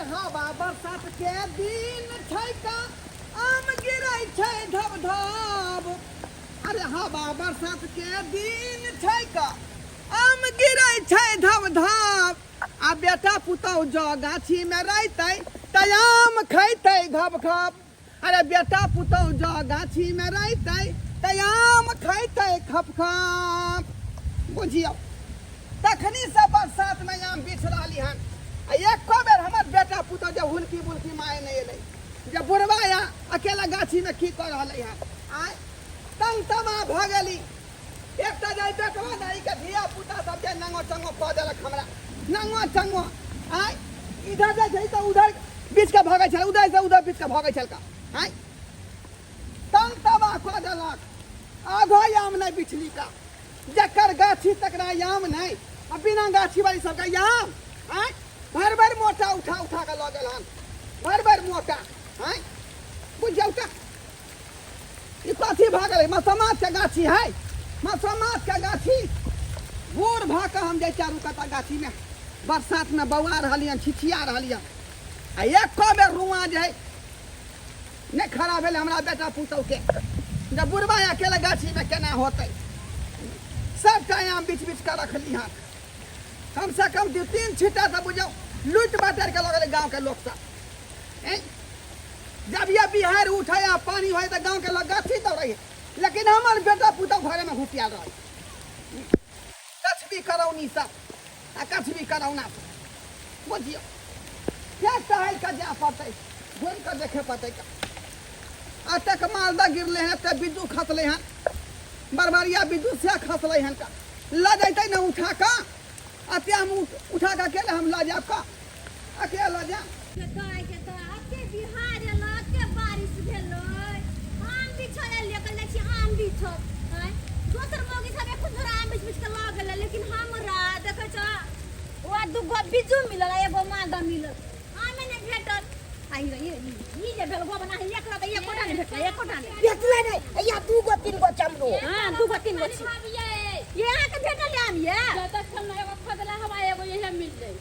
हवा बरसात के दिन छै का आम गिरै छै धब धब। अरे हवा बरसात के दिन छै का आम गिरै छै धब धब। आ बेटा पुतहु जँ गाछी में रहितै तऽ आम खैतै घब घब। अरे बेटा पुतहु जँ गाछी में रहितै तऽ आम खैतै खप खप। बुझियौ तखनी से बरसात में आम बिछ रहली हन आ एको बेर हमर बेटा पुतहु जे हुलकी बुलकी माय नहि एलै जे बुढ़वा या अकेला गाछी में की कऽ रहलै हन। आय तंग तबाह भऽ गेली। एकटा जाय बेटवा दाई के धिया पुता सब जे नंगो चंगो कऽ देलक हमरा नंगो चंगो। आय इधर जाइ छै तऽ उधर बीच के भगै छल, उधर से उधर बीच के भगै छल का। आय तंग तबाह कऽ देलक। आधो आम नहि बिछली का, जकर गाछी तकरा आम नहि आ बिना गाछी वाली सबके आम। आय भरि भरि मोटा उठा उठा के लऽ गेल हन, भरि भरि मोटा। आय बुझियौ तऽ ई कथी भऽ गेलै? मसमात के गाछी है, मसमात के गाछी। बूढ़ भऽ कऽ हम जे चारू काता गाछी में बरसात में बौआ रहलियन, छिछिया रहलियन आ एको बेर रुआ जे है नहि खड़ा भेल हमरा बेटा पुतहु के। जब बुढ़बा अकेले गाछी में केना होतै? सबटा आम बीच बीच के रखली हन। कम से कम 2-3 छिट्टा से बुझाओ लूट बाटर के लगल गाँव के लोग सब। जब ये बिहार उठे आ पानी होए तो गाँव के लोग गाछी दौड़े, लेकिन हमार बेटा पुतहु घरे में घुसियाल रहे। कछबी करौनी सब आ कछबी करौना सब बुझियौ फेर टहल के जाय पड़तै, घुमि के देखे पड़तै। अतक मालदा गिरले हैं, एते बिज्जू खसले हैं, बरबरिया बिज्जू से खसले हैं का लऽ जैतै ने उठा कऽ। अते हम उठा कऽ अकेले हम लऽ जायब का, अकेले लऽ जायब। अते बिहार एलो, अते बारिश भेलै, आम बिछऽ एलियै, कहले छी आम बिछब। आँय, दोसर मौगी सब एक झोरा आम बिछ बिछ के लऽ गेलै, लेकिन हमरा देखै छ ओ दूगो बिज्जू मिलल आ एगो मालदह मिलल, आमे नहि भेटल। आ ई जे भेल गोबना है, एकरा तऽ एकोटा नहि भेटलै, एकोटा नहि भेटलै। नहि या दूगो तीन गो चमरो। हाँ, दूगो तीन गो छी। ये अहाँके भेटल आम? ये एगो खदला हवा एगो इहे मिललै।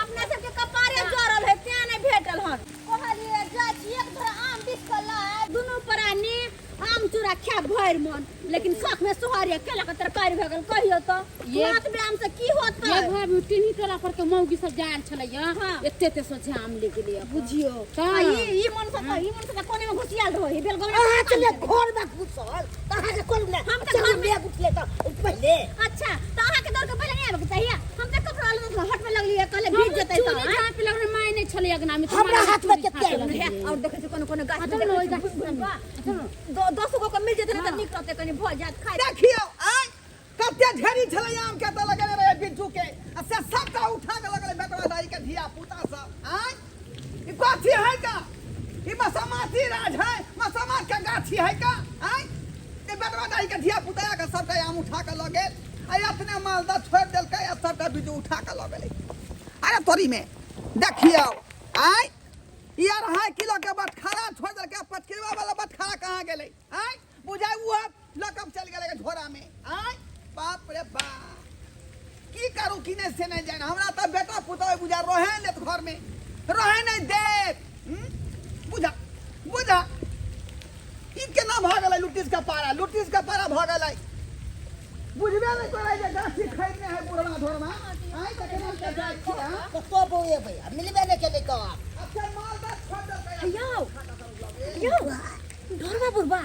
अपना सबके कपारे जरल है तें नहि भेटल हन। कहलियै जाइ छी एक धोरा आम बिछ कऽ लाय, दुनू प्राणी आम चूड़ा खायब भरि मन, लेकिन शौख में सोहरिया केला के तरकारी भऽ गेल। कहियो तऽ हाथ में आम से की होतै? ये भाभी टिन्ही टोला पर के मौगी सब जायल छलैया। हाँ। एते एते सोझे आम ले गेलै। बुझियो तऽ। आ ई मन से तऽ ई मन से तऽ कोने में घुसियाल रहै बेल गोल। अहाँ चले घर में घुसल तऽ अहाँके कोन ने हम तऽ चलू घर में- मेघ उठले तऽ पहिले। अच्छा तऽ अहाँके दौड़ के पहिले नहि आबे के चाहिए। हम तऽ कपड़ा लऽ हट में लगलियै, कहले भीज जेतै तऽ। चूड़ी झाँपि लगलै, माय नहि छलै अगना में। हमरा हाथ में कते झाँपि लगलै। और देखै छी कोनो कोनो गाछ हाँ, में चलू, देखै ओहि छी गाछ घुमि घुमि में। कऽ। 10 गो के मिल जेतै ने तऽ नीक रहतै, कनि भऽ जायत खाइ। देखियौ आय कते ढेरी छलै आम के तऽ लगेने रहै बिज्जू के आ से सबटा उठा के लगलै बेटवा दाई के धिया पुता सब। आय ई कथी है का? ई मसमाती राज है, मसमात के गाछी है का? आय ई बेटवा दाई के धिया पुता के सबटा आम उठा के लऽ गेल आ अपने मालदा छोड़ि देलकै आ सबटा बिज्जू उठा के लऽ गेलै। अरे तोरी में देखियौ आय ई 2.5 किलो के बटखारा छोड़ि देलकै, 5 किलो वाला बटखारा कहाँ गेलै? आय बुझाइ उहे लऽ कऽ चलि गेलै झोरा में। आय बाप रे बाप, की करू की नहि से नहि जानि। हमरा तऽ बेटा पुतहु बुझा रहै नहि देत, घर में रहै नहि देत। बुझा बुझा ई केना भऽ गेलै? लुटिस के पारा, लुटिस के पारा भऽ गेलै। बुझबे नहि करै जे गाछी खरीदने है बुढ़वा धोड़वा। आइ तऽ केना के जाइ छी? हाँ? कतौ बौएबै आ मिलबे नहि केलै कऽ आब। अच्छा मालदह छोड़ि देलकै। यौ यौ ढोरबा बुढ़बा,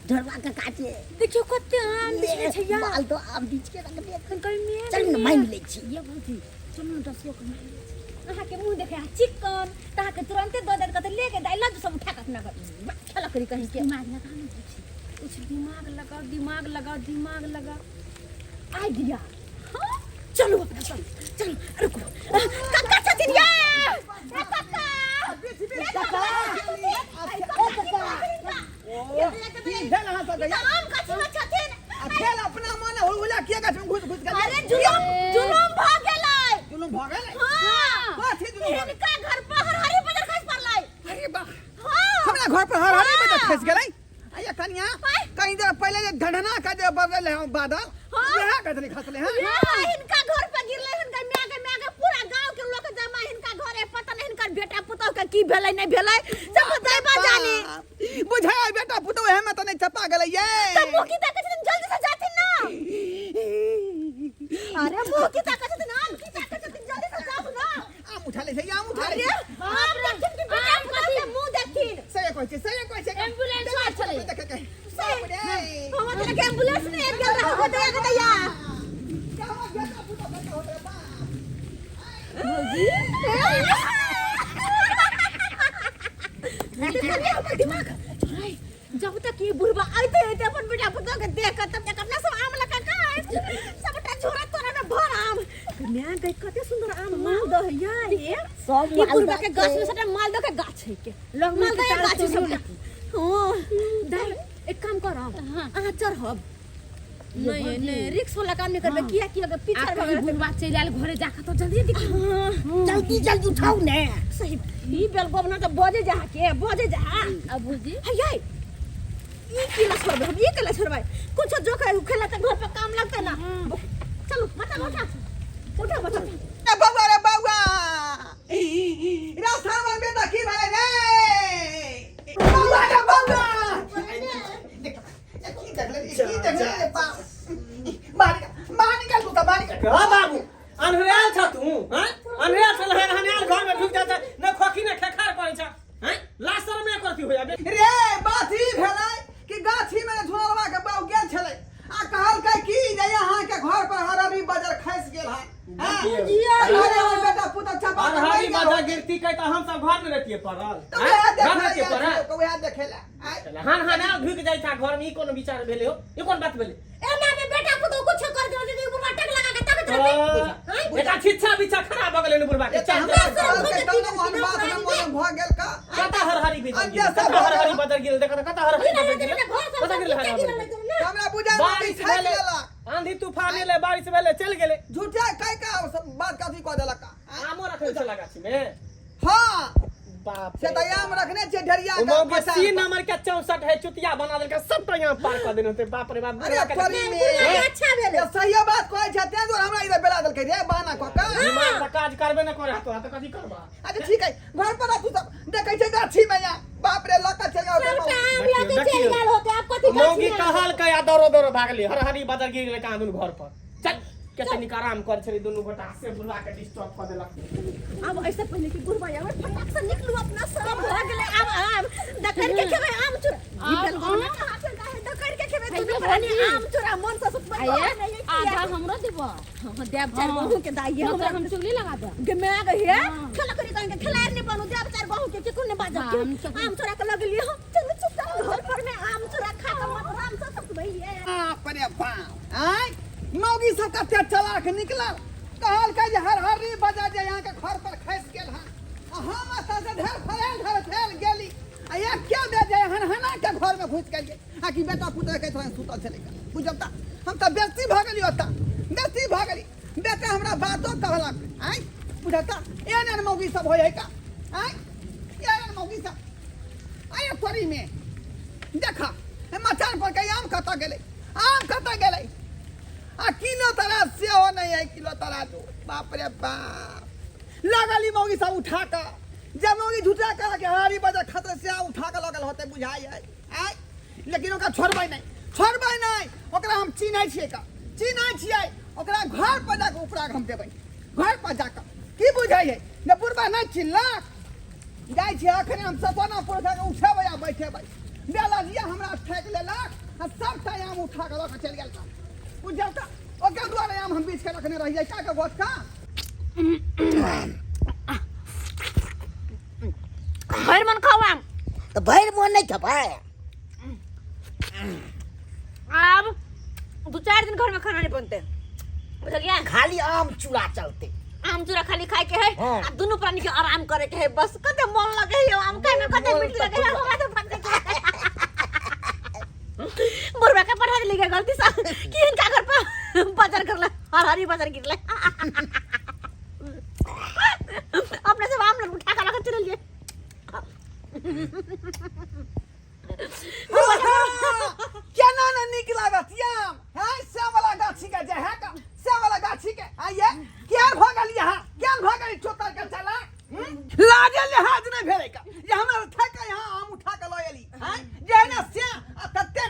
ढोरबा के काटे देखियौ कते आम बिछले छै यार। माल तो आम बीछ के रखले। कनि चल ने मांगि लै छी। ये भौजी चलू ने 10 गो के मांगि लै छी। अहाँके मुँह देखे आ चिकन तऽ अहाँके तुरन्ते दऽ देत, कहते ले के दाइ लऽ सब उठा कऽ अपना घर खेला करी कहीं के। दिमाग लगा ने भौजी, कुछ दिमाग लगाओ, दिमाग लगाओ, दिमाग लगाओ। आइडिया। हाँ चलू अपना चलू चलू। रुकू, कक्का छथिन ये। ए कक्का, बीच बीच ए कक्का। कक्का, ओ, की भेल अहाँ सबके यार? आम गाछी में छथिन। आ फेर अपना मन हुलहुला किया गाछ में घुस घुस के? अरे जुलुम जुलुम भऽ गेलै। जुलुम भऽ गेलै? हाँ। कथी जुलुम भऽ गेलै? हिनका घर पर हरहरी बजर खसि पड़लै। अरे वाह, हाँ। हमरा घर पर हरहरी बजर हाँ। खसि गेलै? आ कनिया कहीं देर पहले जे ढंढना के जे बदल है बादल, हाँ। वएह गजनी खसले हैं। हाँ, हिनका घर पर गिरलै, हिनका my के पूरा गांव के लोग जमा हिनका घरे, पता नहीं हिनका की भेलै नहि भेलै से बतेबा जानी। बुझाय बेटा पुतोह एहमे तऽ नहि चपा गेलै ये। तऽ मुँह की ताकै छथिन, जल्दी से जाथिन ना। अरे मुँह की ताकै छथिन, आम की ताकै छथिन, जल्दी से जाथु ना। आम उठा लै छै, आम उठा लै अरे छै। आम देखथिन कि बेटा पुतोह के मुँह देखथिन? सही कहै छै, सही कहै छै। एम्बुलेंस आयल छलै। देख के बाप रे। हमरा तऽ लगे एम्बुलेंस नहि आबि गेल रहै गोदैया गोदैया। हमर बेटा पुतोह कतऽ होतै बाप। भौजी देखलियै हमर दिमाग चोराइ। जब तक ई बुढ़बा अइते अइते अपन बेटा पुतोह के देख कऽ तब तक अपना सब आम लऽ कऽ खाय सबटा झोरा तोरा में भर आम। माय गई, कते सुंदर आम मालदह है ये। सब ई बुढ़बा मालदह के गाछ में सबटा मालदह के गाछ है के लग में मालदह के तार गाछ है तोड़ियो सबटा। लेती। हाँ दाइ, एक काम करब, अहाँ चढ़ब नहीं नहीं, रिक्स वाला काम नहीं करबे। किया कि अगर आ पीछा कहीं बुढ़वा चलि आयल घरे जाके तो जल्दी दिख। जल्दी जल्दी उठाउ ने। सही, ई बेल गोबना तऽ बजे जा के बजे जा। अब भौजी हे ये, ई की ला छोड़बै हम, ई केला छोड़बै? कुछ जो के खेला तऽ घर पर काम लगतै ना। चलू माता, उठा उठा माता। ए बौआ रे बौआ, रास्ता में बेटा की भेलै रे? बौआ रे बौआ, देख की देखले, की देखले रे बाप। बाहर निकाल, बाहर निकाल तू, बाहर निकाल। हाँ बाबू, अन्हरियाल छ तू? हाँ, अन्हरियाल छ। हन हनियाल घर में ढुक जाता न खोखी न खेखार करै छ। हैं, लाज शरम नहीं करती होया बे? रे बात ई भेलै कि गाछी में झुनलवा के बाऊ गेल छलै आ कहलकै कि जे अहाँ के घर पर हरहरी बजर खसि गेल है। हमर बेटा पुतहु चपा के मरि हरहरी गेल। बजर गिरती कै त हम सब घर में रहतिए पड़ल? तऽ हैं? वएह घर देखै रहतिए लए पड़ल। गेल छलै, वएह देखै लए आँय। हन हन ढुक जाइ छ घर में, ई कोनो विचार भेलै हो? ई कोन बात भेलै? एना में बेटा पुतोह कुछ कर दे दे, बुढ़वा टक लगा के ताकत रहते। एकरा छिच्छा बिच्छा खराब भऽ गेलै ने बुढ़बा के। ए तऽ चल हमरा चल। कहलकै तब ने ओहन बात ने मोन भऽ गेल का। कता हरहरी बदल अंजे गेल, सब कता भऽ हरहरी गेल। बदल गेल, देख त कता हरहरी बदल गेल, कता गेल हरहरी बदल गेल। हमरा बुझाइ मे बारिश छाटि भेलै, लेलक। आंधी तूफान एलै, बारिश भेलै, चलि गेलै। झूठे कहि के सब बात कथी कऽ देलक का। आमो रखने छला गाछी में? हाँ। बाप से रे तऽ आम रखने छियै ढेरिया ओ के मौके मचान सी पर। नंबर के 64 है, चुतिया बना देलकै सबटा, यहाँ पार कऽ देने होतै। बाप रे बाप। अरे बुढ़वा के तोरी में। अच्छा भेलै। ये सहिए बात कहै छै, तें दुआरे हमरा इधर बेला देलकै रे बहाना कऽ के। दिमाग से काज करबे न करे तोरा, तऽ कथी करबा? अच्छा ठीक है, घर पर तू सब देखै छै गाछी में यहाँ। बाप रे, लऽ कऽ चलि जाओ। सबटा आम लऽ के चलि गेल होतै, आब कथी गाछी मौगी में? कहलकै आ दौड़ो दौड़ो भागली, हरहरी बदल गिर गेलै कहाँ दुनू घर पर। चल, कते नीक आराम कर छलै दुनू गोटा से, बुढ़वा के डिस्टर्ब कऽ देलक। आब ऐसे पहले कि बुढ़वा आवे, फटाक से निकलू अपना सब भऽ गेलै। आब आम दकड़ के खेबै, आम चूड़ा। ई आब बेल गोबना कहाँ से गाहे? दकड़ के खेबै दुनू प्राणी आम चूड़ा, मन से सुतबै। आये, आधा हमरो देबो। हां देब, चार गहूं के दाई। नहीं तो हम चुगली लगा देब। गे मैं गई है खेला करी कहीं के खेलार नहीं बनू। देब चार गहूं के, केकरो नहीं बाजब। हाँ, के हम चुगली- आम चूड़ा के लगलिए हम। चलू चुपचाप घर पर में आम चूड़ा खा के मत आराम से सुतबै है। बाप रे बाप, आँय मौगी सब कते चलाक निकलल। कहलकै जे हर हरी बजा जे यहाँ के घर पर खसि गेल हन आ हम एतऽ से ढेर फरेल ढेर फैल गेली आ एक क्या दे जे हनहना के घर में घुसि गेलियै आ कि बेटा पुतोह के थोड़ा सुतल छलै। बुझब तऽ हम तऽ बेसी भऽ गेली, ओतऽ बेसी भऽ गेली। बेटा हमरा बातो कहलक। आँय बुझब तऽ एहन एहन मौगी सब होइ है का? आँय एहन एहन मौगी सब आय तोरी में। देख मचान पर के आम कतऽ गेलै, आम कतऽ गेलै? आ किलो तरा सेहो नहि है, किलो तराजू। बाप रे बाप, लगल ई मौगी सब उठा कऽ जे मौगी झूठा कर के हरी बजर खतरे से उठा कऽ लगल होतै बुझाइ है। आँय लेकिन ओकरा छोड़बै नहि, छोड़बै नहि ओकरा। हम चिन्है छियै का, चिन्है छियै ओकरा। घर पर जाकऽ उपरा हम देबै, घर पर जाकऽ। की बुझै है जे बुढ़बा नहि चिन्हलक? जाइ छियै अखने हम सपना पुरखा के उठेबै आ बैठेबै। बेलजिया हमरा ठकि लेलक आ सबटा आम उठा कऽ लऽ कऽ चलि गेल। बुझल तऽ ओकर दुआरे आम हम बीछ के रखने रहियै का के गोछ का। भरि मन खाउ आम। तऽ भरि मोन नहि खेबै? आब 2-4 दिन घर में खाना नहीं बनते, बुझलियै? खाली आम चूड़ा चलते। आम चूड़ा खाली खाए के है। हाँ। आ दुनू प्राणी के आराम करे के है बस। कते मन लगे है आम खाए में, कते मीठ लगे है। हमरा तो भाग बुढ़वा के पठा देली गलती से कि इनका घर पर बाजार करले, हरहरी बाजार गिरले। अपने सब आम लोग उठा कर रख चलिए। केना ने नीक लागत आम है से वाला गाछी के जे है का से वाला गाछी के आइए। केहन भऽ गेल यहाँ, केहन भऽ गेल चोतर के चला? लाजे लिहाज नहि। नहि भेलै का जे हमरा ठेका यहाँ आम उठा के लऽ एली हैं जे ने से आ तते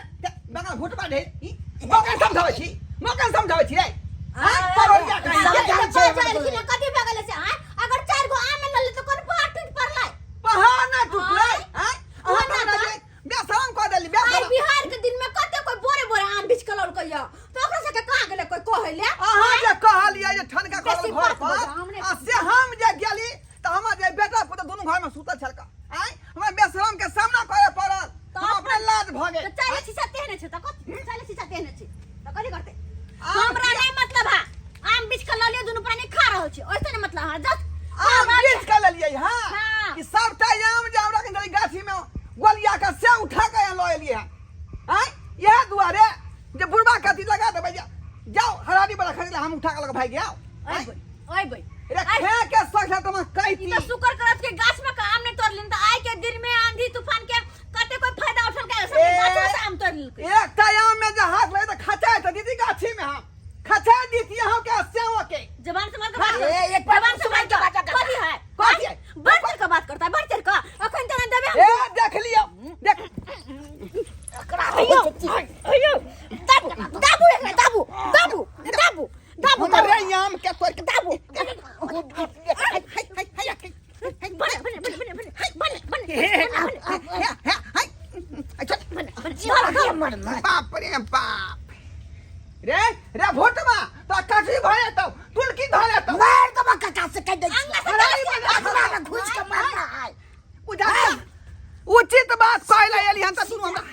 बगल घुटबा ढेर ई मौका समझाबै छी मौका समझाबै छी रे हैं परोरिया कहीं समझाबै के। छै। कथी भऽ गेलै से आँय अगर चारि गो आम लऽ तऽ कोन पहाड़ टूटि पड़लै पहाड़ ना टूटलै हैं अहाँ ना हमरा जे बेशरम कऽ देली आइ बेशरम बिहार के दिन में कते कोई बोरे बोरे आम बिछ के लौलकै या तऽ ओकरा सबके कहाँ गेलै कोई कहै ले अहाँ जे कहलियै जे ठनका बेसी करल घर बात पर बजा, हमरे आ से हम जे गेली तऽ हमर जे बेटा पुतोह दुनू घर में सुतल छलका आँय हमरा बेशरम के सामना करे पड़ल तऽ हम अपने लाज भऽ गेल तऽ चाले शीशा तेहने छै तऽ कथी चाले शीशा तेहने छै तऽ कथी करतै आम हमरा नहि मतलब है आम बिछ के लऽ लिअ दुनू प्राणी खा रहल छी ओइसे नहि मतलब है जस्ट आम बीछ के लेलियै हँ हाँ। कि सबटा आम जे हमरा कनि गाछी में गोलिया के से उठा के लऽ एलियै हँ आँय इएह दुआरे जे बुढ़बा के अथी लगा देबै जे जाओ हरारी वाला खरीद ले हम उठा के लऽ के भागि आउ आँय? अइबै अइबै रे खे के सख तुम कहती ई तऽ शुक्र करत के गाछ में के आम नहीं तोड़लिन तऽ आइ के दिन में आंधी तूफान के कते कोई फायदा उठल के सब ए, गाछ में से आम तोड़ लेलकै एकटा आम में जे हाथ लगे तऽ खचाय तऽ दीदी गाछी में हम खचा दीती अहाँ के सेवा के जबान से मार के बात ए, कर। एक बार जबान से मार सुनाई के के बात कर। कथी है कथी है? बढ़ चढ़ के बात करता है बढ़ चढ़ के अखन तना देबे हम ए देख लियो देख एकरा अयो अयो दाबू दाबू एकरा दाबू दाबू दाबू दाबू अरे आम के तोड़ के दाबू हाय हाय हाय हाय बने बने बने बने बने बने बने हाय अच्छा बने बने मरना बाप रे बाप रे रे भोटमा तो कथी भरे तो तुलकी धरे तो मार दबा काका से कह दै अंगा से हरारी बना अखरा में घुस के मारना है उधर उचित बात कहला एली हन त सुनू हमरा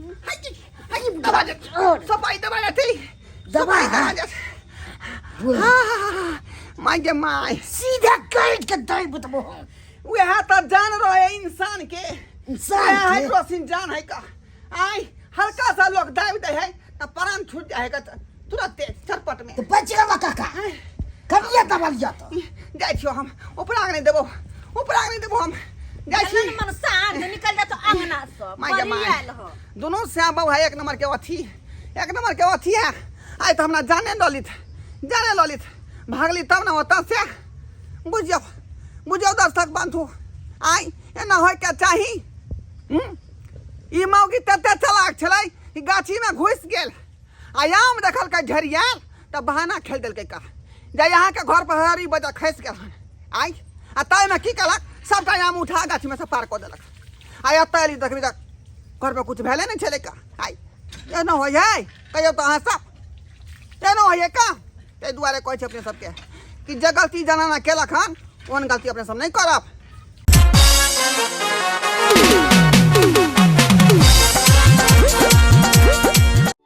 दबा दे सफाई दबा दे दबा दबा दे my गे माय सीधा काट के दे बतबो वह तो जान रहे इंसान के इंसान वह है के? रोसिन जान है का आय हल्का सा लोग दाब दे है त प्राण छूट जाए का तुरंत चटपट में तो बच गेला काका कनिया दबा लिया तो जाइ छियो हम उपरा के नहीं देबो उपरा के नहीं देबो हम जाइ छी मन साँझ निकल जा तो अंगना से माय गे माय बड़ी आयल हो दोनों श्याम बाबू है एक नंबर के अथी एक नंबर के अथी है आइ तऽ हमरा जाने ललित जाने ललित भागली तब ने ओतऽ से बुझियौ बुझियौ दर्शक बंधु आइ एना होइके चाही हूँ? ई मौगी तते चलाक छलै कि गाछीमे घुसि गेल आ आम देखलकै झरियाल तऽ बहाना खेल देलकै का जे अहाँके घर पर हरी बजा खसि गेल हन आइ आ ताहिमे की केलक सभटा आम उठा गाछीमे से पार कऽ देलक आ एतऽ एली देखबी तऽ घर पर कुछ भेले नहि छलै का आइ एना होइ है कहियौ तऽ अहाँ सब एना होइ है का ताहि दुआरे कहै छै अपने सबके कि जे गलती जनाना केलक हन ओहन गलती अपने सब नहि करब।